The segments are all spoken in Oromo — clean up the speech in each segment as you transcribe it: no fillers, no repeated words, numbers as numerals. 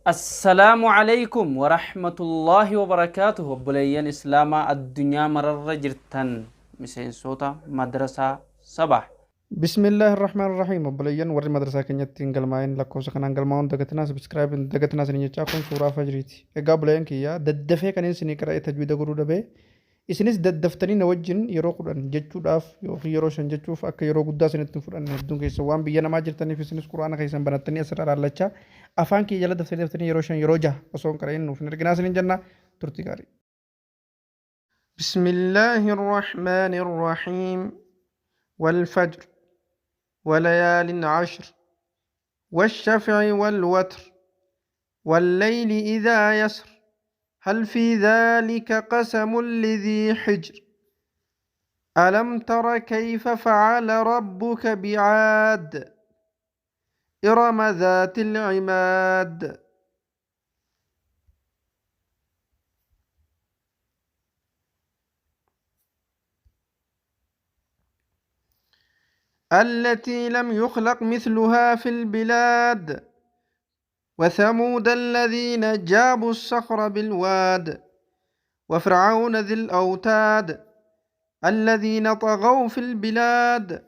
Assalaamu Aleeykum Warahmatullaahi Wabarakaatuh Obboleeyyan Islaamaa addunyaa mararra jirtan miseensoota Madrasaa Sabaah. Bismillaahi Irrahmaan Irrahiim Obboleeyyan warri madrasaa keenyatti hin galmaa'in lakkoofsa kanaan galmaa'uun dagatinaa subscribe hin dagatinaa isiniin jechaa kun suuraa fajriiti. Egaa obboleeyyan kiyya daddafee kanin isinii qara'ee tajwiida godhuu dhabee Isinis daddaftanii na wajjin yeroo 10 jechuudhaaf yookiin yeroo 5 jechuuf akka yeroo guddaa isinitti hin fudhanne hedduun keessan waan biyya namaa jirtaniif isinis qur'aana keessan banattanii asirra laallachaa afaan kiyya jala daftanii daftanii yeroo 5 yeroo 6 osoo hin qara'in nuuf hin erginaa isiniin jenna turtii gaarii. بسم الله الرحمن الرحيم والفجر وليال عشر والشفع والوتر والليل إذا يسر هل في ذلك قسم لذي حجر ألم تر كيف فعل ربك بعاد إرم ذات العماد التي لم يخلق مثلها في البلاد وثمود الذين جابوا الصخر بالواد وفرعون ذي الأوتاد الذين طغوا في البلاد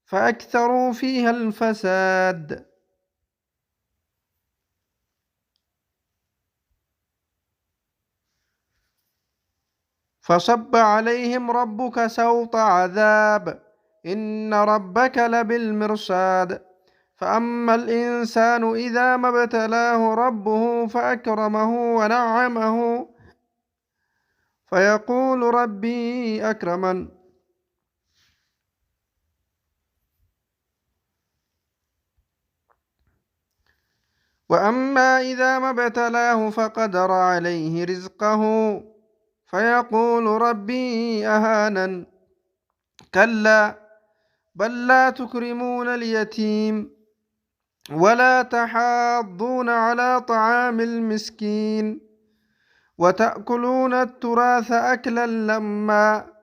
فأكثروا فيها الفساد فصب عليهم ربك سوط عذاب إن ربك لبالمرصاد فأما الإنسان إذا ما ابتلاه ربه فأكرمه ونعمه فيقول ربي أكرمن وأما إذا ما ابتلاه فقدر عليه رزقه فيقول ربي أهانن كلا بل لا تكرمون اليتيم ولا تحاضون على طعام المسكين وتأكلون التراث أكلا لما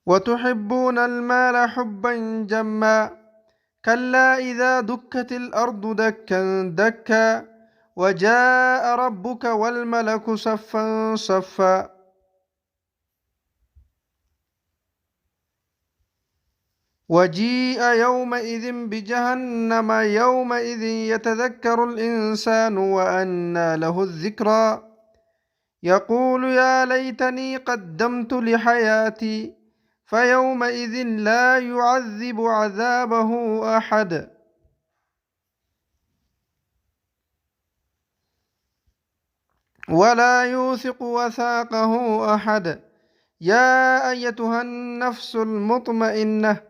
وتحبون المال حبا جما كلا إذا دكت الأرض دكا دكا وجاء ربك والملك صفا صفا وجيء يومئذ بجهنم يومئذ يتذكر الإنسان وأنى له الذكرى يقول يا ليتني قدمت لحياتي فيومئذ لا يعذب عذابه أحد ولا يوثق وثاقه أحد يا أيتها النفس المطمئنة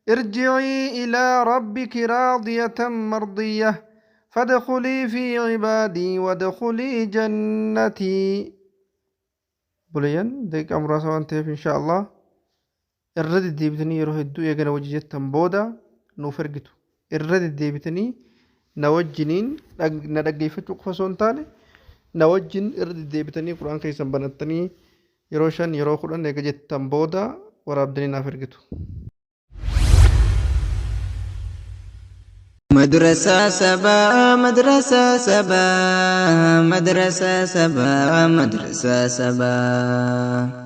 ارجعي إلى ربك راضية مرضية فادخلي في عبادي وادخلي جنتي Obboleeyyan daqiiqaa muraasa waan ta'eef inshaa Allah irra deddeebitanii yeroo hedduu eega na wajji jettan booda nuuf ergitu. Irra deddeebitanii na wajjiniin na dhaggeeffachuu qofa osoo hin taane na wajjin irra deddeebitanii Qur'aan keessan banattanii yeroo 5 yeroo 10 eega jettan booda waraabdanii naaf ergitu. Madrasaa sabaa madrasaa sabaa madrasaa sabaa madrasaa sabaa.